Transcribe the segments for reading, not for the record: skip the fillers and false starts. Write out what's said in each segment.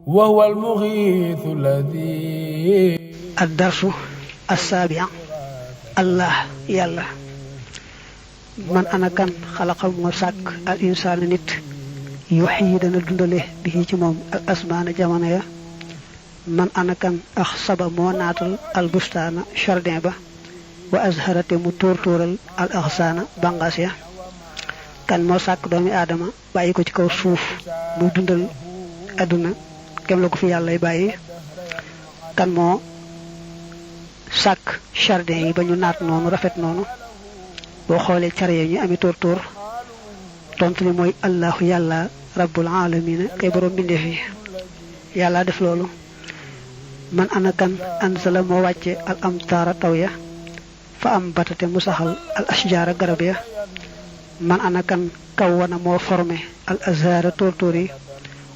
وهو المغيث الذي الدرس السابع الله يلا man ana kan xalaqa moo sàkk al insaana nit yuxyi dana dundale bi ci moom al asmaana jamono ya man ana kan ax saba moo naatal al bustaana jardin ba wa azharate mu tóortóoral al axsaana bangaas ya kan moo sàkk doomi aadama bàyyi ko ci kaw suuf muy dundal àdduna kem la ko fi yàllay bàyyi kan moo sàkk jardin yi ba ñu naat noonu rafet noonu boo xoolee care ñu ami tóortóor tontu li mooy allahu yàlla rabbul alamina kay borom bindéef yi yàlla def loolu man ana kan anzala moo wàcce al amtaara taw ya fa am batate mu saxal al ashjaara garab ya man ana kan kawwana moo formé al azhara tóortóor yi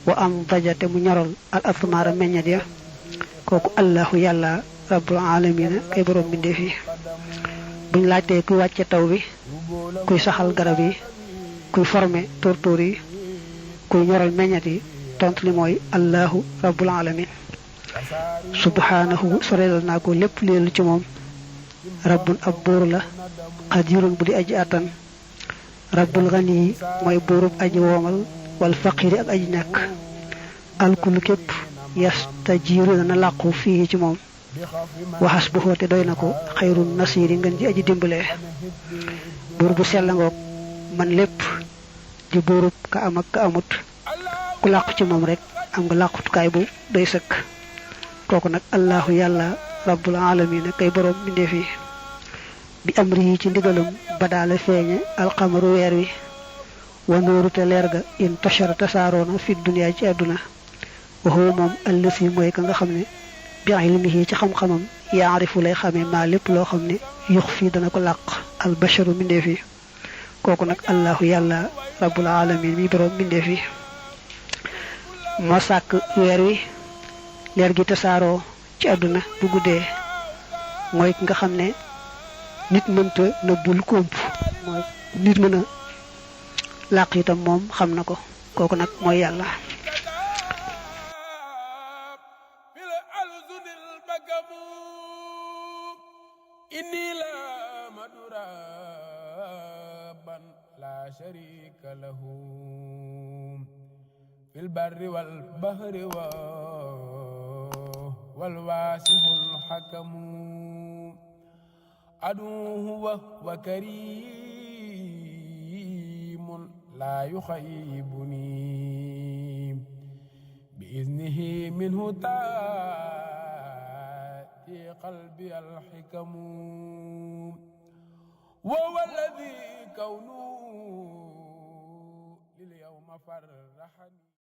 wa am dajate mu ñorol al athmaara meññat ya kooku allahu yàlla rabbul alamina kay borom bindéef yi buñ laajtee kuy wàcce taw bi kuy saxal garab yi kuy formé tóortóor yi kuy ñoral meññat yi tontu li mooy allahu rabbul alamin subhanahu sorelal naa ko lépp leelu ci moom rabbun ab buur la qadirun bu di aji attan rabbul ghani yi mooy buurub aji woomal wal faqiri ak aji ñàkk alkul képp yastajiru dana làqu fii ci moom waxas bu xoote doy na ko xayrun nasiri ngeen ji aji dimbale buur bu sell ngoog man lépp di buurub ka am ak ka amut ku làqu ci moom rek am nga làqutukaay bu doy sëkk kooku nag allahu yàlla rabbul alamin kay borom mbindeef yi bi amri yi ci ndigalam badaala feeñe alxamaru weer wi wa nooru te leer ga in tashara tasaaroona fi duniyaa ci àdduna waxoo moom allësi mooy ka nga xam ne bi ilmihi ci xam-xamam yaarifu lay xamee maa lépp loo xam ne yux fii dana ko làq al basharu mbindeef yi kooku nag allahu yàlla rabbul alamin mi borom mbindeef yi moo sàkk weer wi leer gi tasaaroo ci àdduna bu guddee mooy ki nga xam ne nit mënta nëbbul komp mooy nit mën a làq itam moom xam na ko kooku nag mooy yàlla إني لا مدرابا لا شريك له في البر والبحر والواسع الحكم عدوه وكريم لا يخيبني بإذنه منه في قلبي الحكم وهو الذي كونه لليوم فرحني